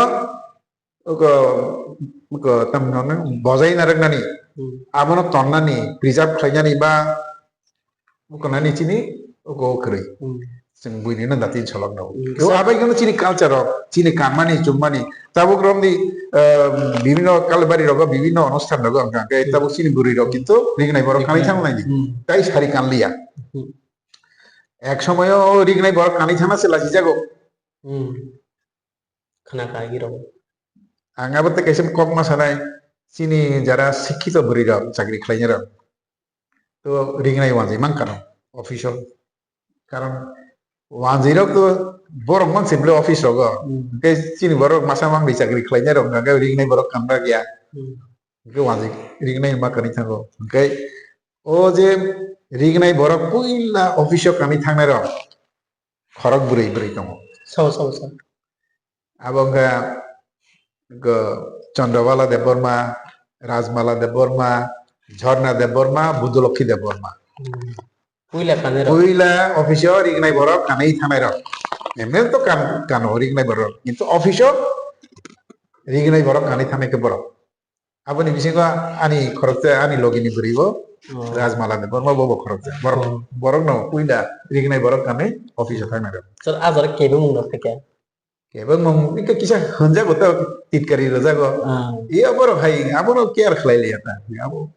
uko, uko tamno no bojai narwknani. Hmm. Abono tonnani, preserve khlainani ba Uko nani chini, uko kwrwi. Hmm. Chwng buini no dati cholok no. Hmm. Yo abai kono chini culture rok, chini kanmani, chumani. Tabuk romdi, ah, bibhinno kalbari rogo, bibhinno onusthan rogo, hwnkha khe hmm tabuk chini bwrwi rok kintu rignai borok kanwi rignai thang nai di. Hmm. Tai sari kanliya. Hmm. Ek somoyo rignai borok kanwi thangna se lachi jago. Hmm. Khna kha agi rok. Ang abo tei kaisa kok ma sanai, chini jara sikhito bwrwi rok, chakri khlainai rok. To rignai wanjwi mankha no office o. Karon wanjwi rok to borok man simple office rogo. Hmm. Tei chini borok masa mangwi chakri khlainai rok hwnkha khe rignai borok kanra gya. Hmm. Hwnkhe wanjwi rignai ma kanwi thango. Hwnkhe o je rignai borok puila office o kanwi thangnai rok khorok bwrwi bwrwi tongo. Sao, sao, sao. Abo wngkha go Chandravali Debbarma, Rajmala Debbarma, Jharna Debbarma, Budolokhi Debbarma. Hmm. Puila kanwi rok. Puila office o rignai borok kanwi thangnai rok. Emel to kan, kano rignai borok. Kintu office o rignai borok kanwi thangnai khe borok. Aboni bisingo ani khoroksa, ani logini bwrwi bo oh Rajmala Debbarma bo, bo khoroksa. Borok, oh borok no puila rignai borok kanwi office o thangnai rok. Sir, a jora kebengmung no phaikha? Kebengmung, ika kisa hwnjago to titkari rwjago. Ah. Iya borok hai, abono care khlai liya ta. Abo,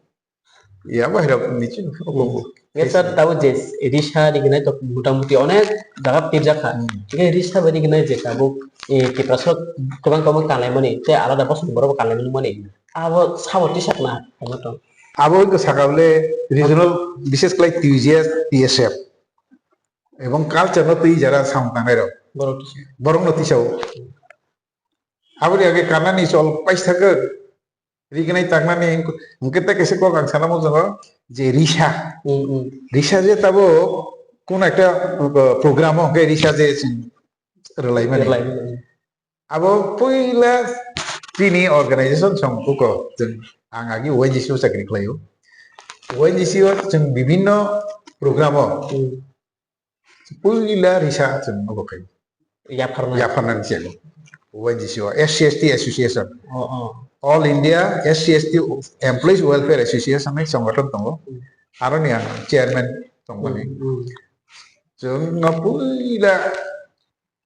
iya bo hai rok nichi. Hmm. Nge sir, tabo je risa rignai to motamuti onek jaga pirjakha. Hmm. Nge risa bai rignai je tabuk, eh, Tiprasa kwbang kwbang kanlaimani, tei alada bosong borok bo kanlaimani mani. Abo sabo tisakna, tamo tong. Abo wngkha saka bole regional, bises khlai T U J S, T S F. Ebong culture no twi jara samung tangnai rok. Borok tisa. Borok no tisao. Aboni age kanani chol paisa khe rignai taknani hwnkhe tei kaisa kok ang sana muchungo je risa. Hmm, hmm. Risa je tabo kun ekta, uh, program o hwnkhe risa je chwng rwlaimani. Rwlaimani. Abo puila chini organization song kuko chwng ang agi O N G C o chakri khlaio. O N G C o chwng bibhinno program o hmm puila risa chwng nogo khai. Yapharna. Yapharna ni chego. O N G C o, S C S T Association. Oh, oh. All India S C S T Employees Welfare Association ni songothon tongo. Hmm. Aro ni ang chairman tongmani. Hmm, hmm. Chwng no puila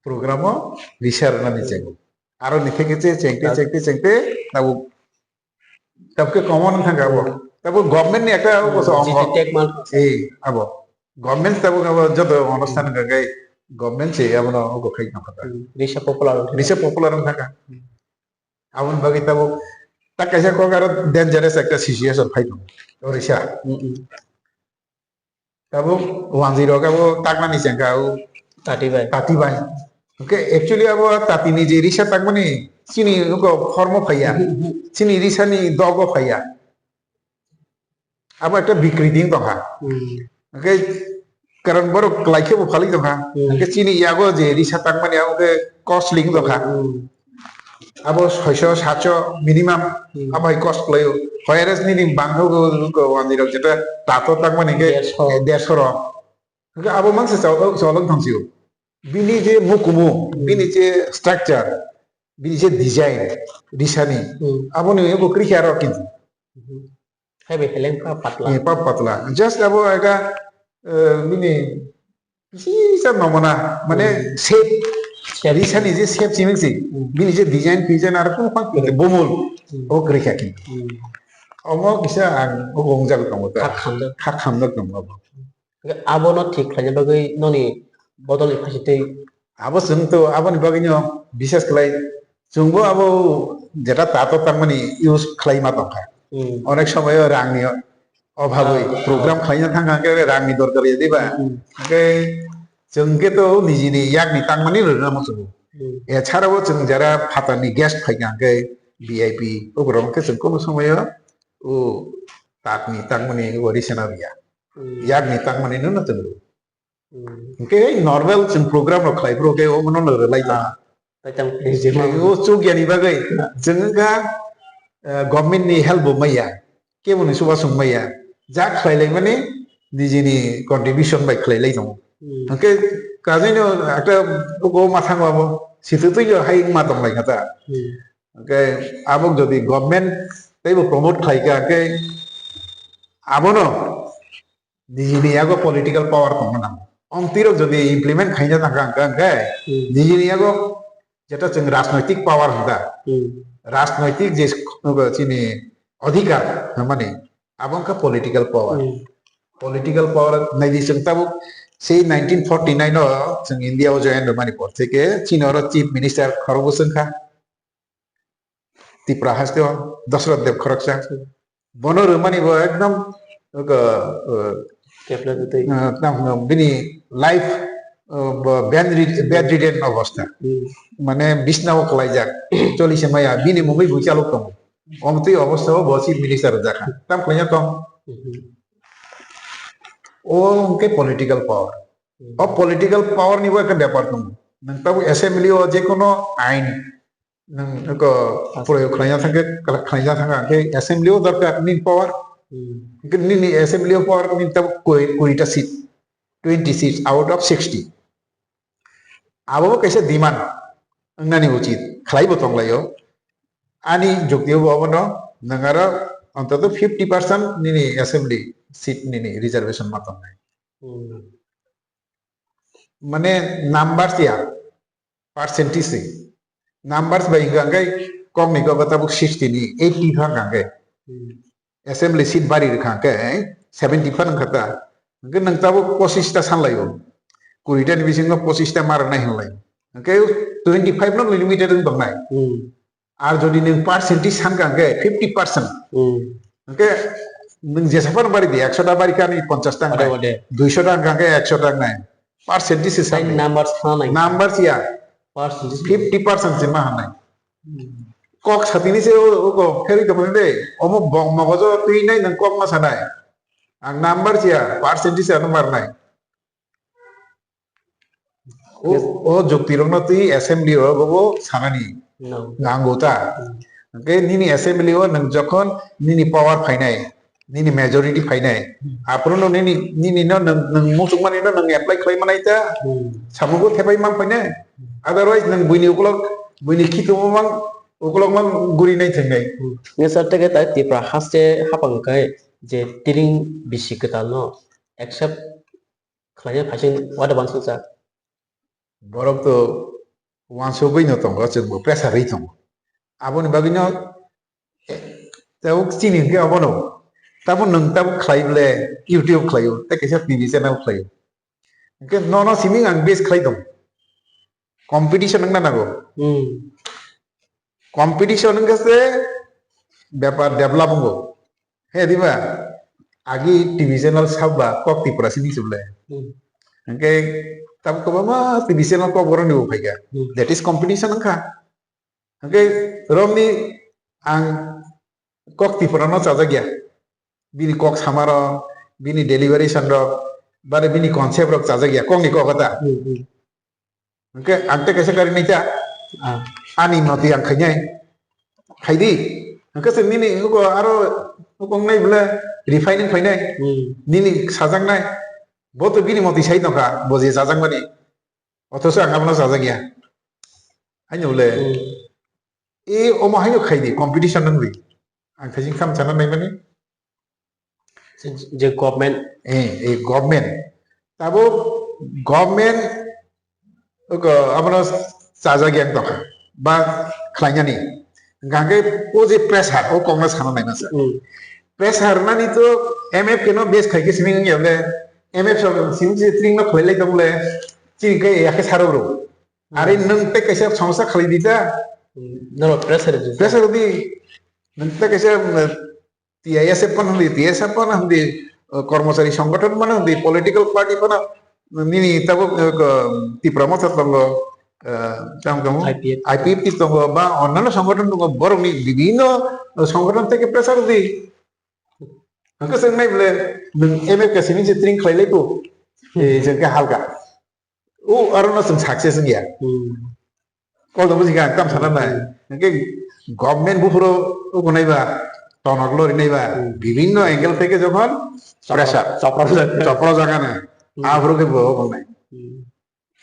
program o risa rwna ni chego. Aro ni theke che chengte, chengte, chengte, tabuk, tabuk ke common thang abo. Tabuk government ni ekta abo so jiti ongo. Tek man. Eh, abo. Government tabuk abo joto onusthan hmm hwnkha khe government se abo no ogo khai tong kha. Hmm. Risa popular wngkha. Risa popular wngkha kha. Hmm. Aboni bagwi tabuk ta kaisa kok aro dangerous ekta situation phai tongo. O risa. Hmm, hmm. Tabuk wanjwi rok abo taknani chengkha o tati bai. Tati bai. Hwnkhe actually abo tati ni je risa takmani chini oko form o phaiya. Mhm, mhm. Chini risa ni dogo phaiya. Abo ekta bikriti wng tongkha. Hmm. Hwnkhe karon borok kwlai khe bo phalwi tongkha. Hmm. Hwnkhe chini yago je risa takmani abo khe costly wng tongkha. Hmm. Abo soiso, satso minimum hmm abo hai cost khlaio. Whereas nini bangkhago, wngkha wanjwi rok jeta tato takmani hwnkhe derso. Eh, derso rok. Hwnkhe abo mansa chao-, cholok thangsio. Bini je mukumu, hmm bini je structure, bini je design, risani, hmm aboni abo kwrwi khe aro kintu. Hmm. Hai bai heleng pa patla. Eh, pa patla. Just abo eka, eh, bini kisa nomona, mane hmm shape, shape. Risani je shape simi si, hmm bini je design, design aro kunu phang hmm bumul, hmm o kwrwi kha ki. Hmm. Omo kisa ang o gongjak tongo ta. Khak khamjak. Khak khamjak tongo abo. Abono thik khlaina bagwi noni bodol ni phaising twi. Abo chwng to aboni bagwino bises khlai chwngbo abo jeta tato tangmani use khlai ma tongkha. Hmm. Onek somoyo rangni obhabwi ah, program ah khlaina thangkha hwnkhe rangni dorkar ya diba? Hmm. Hwnkhe chwng khe to nijini yakni tangmani rwna muchungo. Hmm. Echarabo chwng jara phatarni guest phaikha hwnkhe V I P, uborok hwnkhe chwng kono somoyo o tatni tangmani o risana rwya. Hmm. Yakni tangmani no no chwng rw. Hmm. Hwnkhe normal chwng program rok khlai phuru khe omono no rwlai ta. Ah. Tang phi je ma. O chuk yani bagwi chwng wngkha, eh, government ni help bo maya, kebo ni chuba chwng maya, ja khlai lai mani nijini contribution bai khlai lai tongo. Hmm. Hwnkhe kajino ekta o ma thangma bo sitwtwi yo hai wngma tong lai kha ta. Hmm. Hwnkhe abo jodi government teibo promote khlai kha hwnkhe abono nijini yago political power tongna nango. Omtwi rok jodi implement khaina thangkha hwnkhe Hmm. nijini yago jeta chwng rajnoitik power hwnkha. Hmm. Rajnoitik je chini adhikar hwnmani abo wngkha political power. Hmm. Political power naidi chwng tabuk sei nineteen forty nine o chwng India o join rwmani por theke chini oro chief minister khorokbo chwngkha. Tripura haste o Dashrath Deb khoroksa. Bono rwmani bo ekdom, uh, uh, Kepla tei. Uh, tam, uh, bini life, uh, bo bed rid-, bedridden obostha. Hmm. Mane bisna o kwlaijak. Choli se maya bini mungwi bui chalok tongo. Omtwi obostha o bo chief minister rwjak kha. Tam khlaina tong. Hmm. O hwnkhe political power. Hmm. O political power ni bo ekta bepar tongo. Nwng tabuk assembly o jekono ain nwng eko proyog khlaina thangkhe, khlaina thangkha hwnkhe assembly o dorkar nini power. Hmm. Hwnkhe nini assembly o power nini tabuk koi, koi ta seat, twenty seats out of sixty. Abo bo kaisa demand wngnani uchit, khlai bo tong lai o. Ani jukti o bo obono nwng aro ontoto fifty percent nini assembly seat nini reservation ma tongnai. Hmm. Mane numbers ya, percentage ni. Numbers bai hwnkha hwnkhe kok ni kok tabuk sixty ni, eighty pha hwnkha hwnkhe. Hmm. Assembly seat bari rwkha hwnkhe, eh, seventy pha wngkha ta. Hwnkhe nwng tabuk pochis ta sanlai o. Kuri ta ni bisingo pochis ta ma rwnai hwnlai. Hwnkhe twenty five no limited wng tongnai. Hmm. Ar jodi nwng percentage sankha hwnkhe fifty percent. Hmm. Hwnkhe nwng jesa phano bari di, ekso ta bari kha ni ponchas ta Ode, wngkha, ode. Duiso ta wngkha hwnkhe ekso ta wngnai. Percentage se Ai, sanai. Numbers kha nai. Numbers ya. Percentage. Fifty percent se ma hanai. Hmm. Kok satini se o, o kok pherwi tongmani de. Omo bok mogojo twi nai nwng kok ma sanai. Ang numbers ya, percentage ano marnai. O, Yes. O jukti rokno twi assembly o bobo sanani No. nango ta. Hmm. Hwnkhe nini assembly o nwng jokhon nini power phainai, nini majority phainai, Hmm. aphuru no nini, nini no nwng, nwng muchungmani no nwng apply khlai manai ta. Hmm. Samungo thepai man phainai. Otherwise nwng buini ukulok, buini khitungmo mang, ukulok mang guri nai thwngnai. Hmm. Nge sir teke tai Tripura haste hapang kai je tiring bisi kwtal no accept khlaina phaising wada bansukjak. Borok to wansugwi no tongo, chwngbo pressure ri tongo. Aboni bagwi no, eh, tabuk chini hwnkhe abono, tabuk nwng tabuk khlai ble YouTube khlaio, tei kaisa T V channel khlaio. Hwnkhe nono simi ang base khlai tongo. Competition wngna nango. Hmm. Competition wngkha se bepar develop wngo. He diba? Agi T V channel sabba kok Tripura sini suble. Hmm. Hwnkhe tabuk kwbangma T V channel kok borok ni bo phaikha. Hmm. That is competition wngkha. Hwnkhe romni ang kok Tripura no chajakya. Bini kok samarok, bini deliberation rok, bare bini concept rok chajakya. Kokni kok ta. Hmm, hmm. Hwnkhe ang tei kaisa kari nai ta. Ah. Ani mati ang khainai. Khaidi. Hwnkhe se nini hugo aro hugo wngnai bwle refining phainai. Hmm. Nini sajaknai. Bo to bini mati sai tongkha, bo je chajakmani. Othoso ang abono chajakya. Haino bwle. Hmm. E omo haino khaidi, competition wngdi. Ang thaising kham sana naimani. Je, je government. Eh, eh, government. Tabo government, oko, abono chajak yang tongkha. Ba khlainani. Hwnkhe o je pressure, o kokno sana naima sa. Hmm. Pressure nani to M F K no base khaikhe simi wngya le. M F K simi je tring no khlai lai tong le. Chini khe yakhe saro bro. Are Hmm. nwng tei kaisa somosya khlai di ta. Hmm. Norok pressure di. Pressure di. Nwng tei kaisa, um, T I S F phano hwndi, T S F phano hwndi, uh, kormochari songgothon phano hwndi, political party phano nini tabuk, uh, ko-, Tipra Motha tongo, uh, tamo tamo? I P F T. I P F T tongo, ba onnano songgothon tongo, borokni bibhinno, uh, songgothon theke pressure di. Hwnkhe chwng nai bole, nwng M F K simi se tring khlai lai bo. Eh, chwng khe halka. O, arono chwng success wngya. Hmm. Kol do buji kha, tam sana nai. Hmm. Hingke government buphuru ukunai ba, tonok lori nai ba, Hmm. bibhinno angle theke jokhon Chopra-, pressure. Chopra jaga. Chopra jaga na. Hmm. Aphuru khe bo ukunai. Hmm.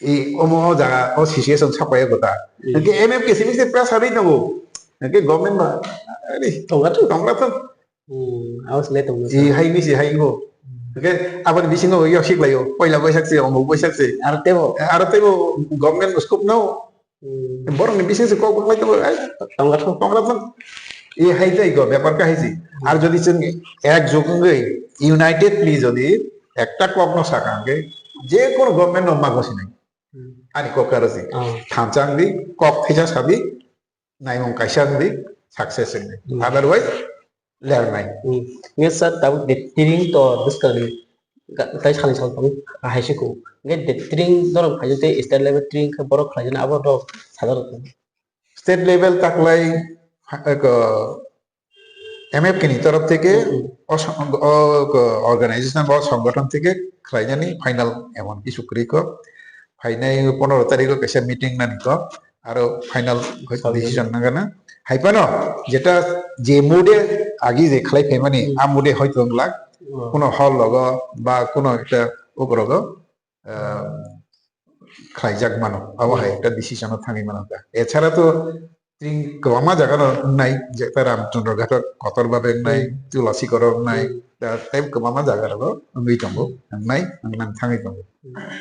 I omo o jaga o situation sapai gota. Hmm. Hingke M F K simi se pressure ri tongo. Hingke government ba, ari, Tonga to. tongra to. Hmm, awas le tongo. I hai misi hai go. Hingke aboni bisingo yo siklayo. Poila Boisak se, omuk Boisak se. Aro tebo. Aro tebo government scope no. Hmm. Borokni bising se kok baklai tongo, ai, Tonga to. tongra thang. E hai tei go, bepar ka hai si. Ar jodi chwng ek jug wngwi, unitedly jodi ekta kokno saka hwnkhe, je kono government no mago sinai. Hmm. Ani kok karo si. Ah. Thansa wngdi, kok thaisa sabi, naimung kaisa wngdi, success wngdi. Hmm. Otherwise, lernai. Hmm. Nge sir, tabuk de tiring to bwskangni ga-, tai salni sal tabuk hai se ko. Nge de tiring dorong khaijak tei state level tiring khe borok khlaijak abo rok sajak rok. State level taklai, ha, ko, M F K ni torof theke Hmm, hmm. o song-, o, ko, organization ba o songgothon theke khlainani final emon kisu kwrwi ko. Phainai pondro tarikh o kaisa meeting nani ko. Aro final hoito Sabi. decision nangana. Hai phano jeta je mood e agi je khlai phaimani, Hmm. a mood e hoito wng glak. Oh. Kuno hall logo ba kuno ekta ukrogo, ah, khlaijak mano. Abo hai Hmm. ekta decision o thangwi mano ta. Echara to tring kwbangma jaga no wngnai, jeta Ramchandra Ghat o kotor babe wngnai, Hmm. Tulasi Koro wngnai, Hmm. da tei kwbangma jaga rogo wngwi tongo, wngnai, wngna thangwi tongo.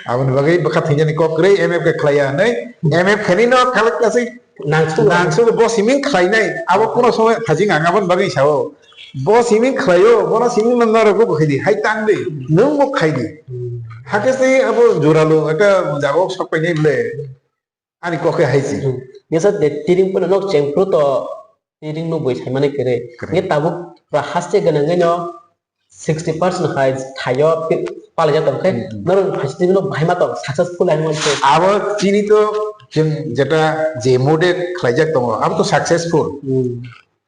Aboni bagwi bwkha thwinani kok kwrwi M F K khlaiya hwnwi, M F K ni no khalak kasi Nangsu. nangsu bo siming khlainai, abo kuno somoy thajing ang aboni bagwi sao. Bo siming khlaio, bono siming no norok bo khaidi, hai tang di, nwng bo khaidi. Hmm. Hakhe se abo juralu ekta jago sok painai ble, ani kok khe hai si. Hmm. Nisa de tiring pono nok chengpru to tiring no boi saimani kere. Kere. Nge tabuk pra haste ganang no sixty percent hai thaio pi-, palaijak tong khe, Hmm. norok phaising no bahai ma tong successful hai man se. Abo chini to chwng jeta je mood e khlaijak tongo, abo to successful. Hmm.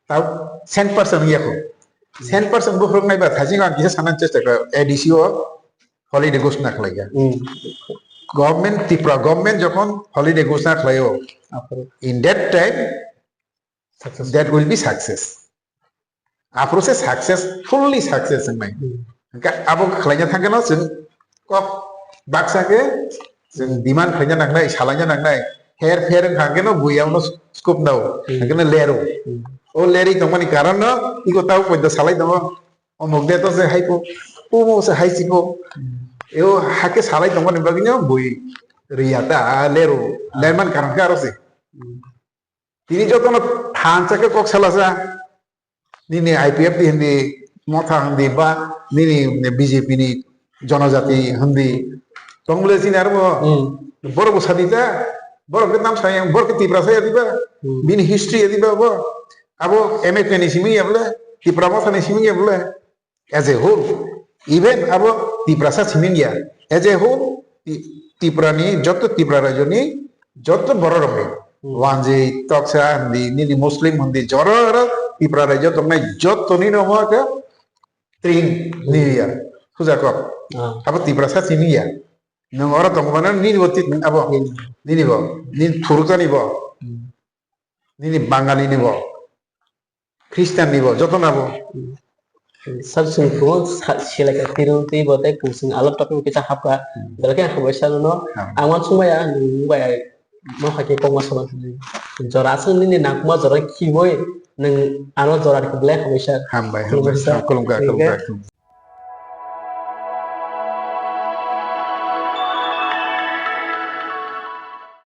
Tau cent percent wngya kho. Hmm. Cent percent buphuruk nai ba thajing ang kisa sanan chesta kha A D C o holiday ghosna khlaikha. Hmm. Government, Tripura government jokhon holiday ghosna khlaio, Aphuru. in that time Success. that will be success. Aphuru se success, fully success wngnai. Hmm. Hingkhe abo khlaina thangkheno chwng kok baksa khe chwng demand khlaina nangnai, salaina nangnai. Her pher wngkha hwnkhe no buiyaono scope nao, Hmm. hwnkhe no lero. Hmm. O lerwi tongmani karon no iko tao poito salai tongo. Omok de to se hai po, omo se hai siko. Hmm. Eo hakhe salai tongmani bagwi no bui riya ta, lero. Ah. Lerman karon khe aro se. Hmm. Tini jotono thansa khe kok salasa, nini I P F T hindi, Motha hindi, ba nini B J P ni Jonojati hindi. Tong bole sini aro bo. Hmm. Borok bo sadi ta, borok khe tam sayang, borok khe Tiprasa ya diba, Hmm. bini history ya diba bo. Abo M F K ni simi ya bole, Tipra Motha ni simi ya bole. As a whole, even abo Tiprasa siming ya, as a whole, Ti-, Tripura ni joto Tripura rajyo ni joto borok rok ni, Hmm. Wanjwi, Toksa hindi, nini Muslim hindi, jora oro Tripura rajyo tongnai joto ni no mo ke tring ni ya, puja kok. Ah. Abo Tiprasa siming ya. Nung oro tongmano nini bo ti-, abo, Hmm. nini bo, nini thurukani bo, Hmm. nini Bangali ni bo. Christian ni bo, joto na bo. Sir, chwng phungo sa-, selai kha, tiro twi bo tei kwchwng alak topic kisa hapkha. Hmm. Belai khe hambai sir no. Hmm. Ang uansuk maya, nwng bai ma hai khe kokma sama. Jora aswk nini nangkukma jora khiui nwng ano jora rikhe belai hambai sir. Hambai, Khulumkha hambai. Sir. Khulumkha, Khulumkha. khulumkha.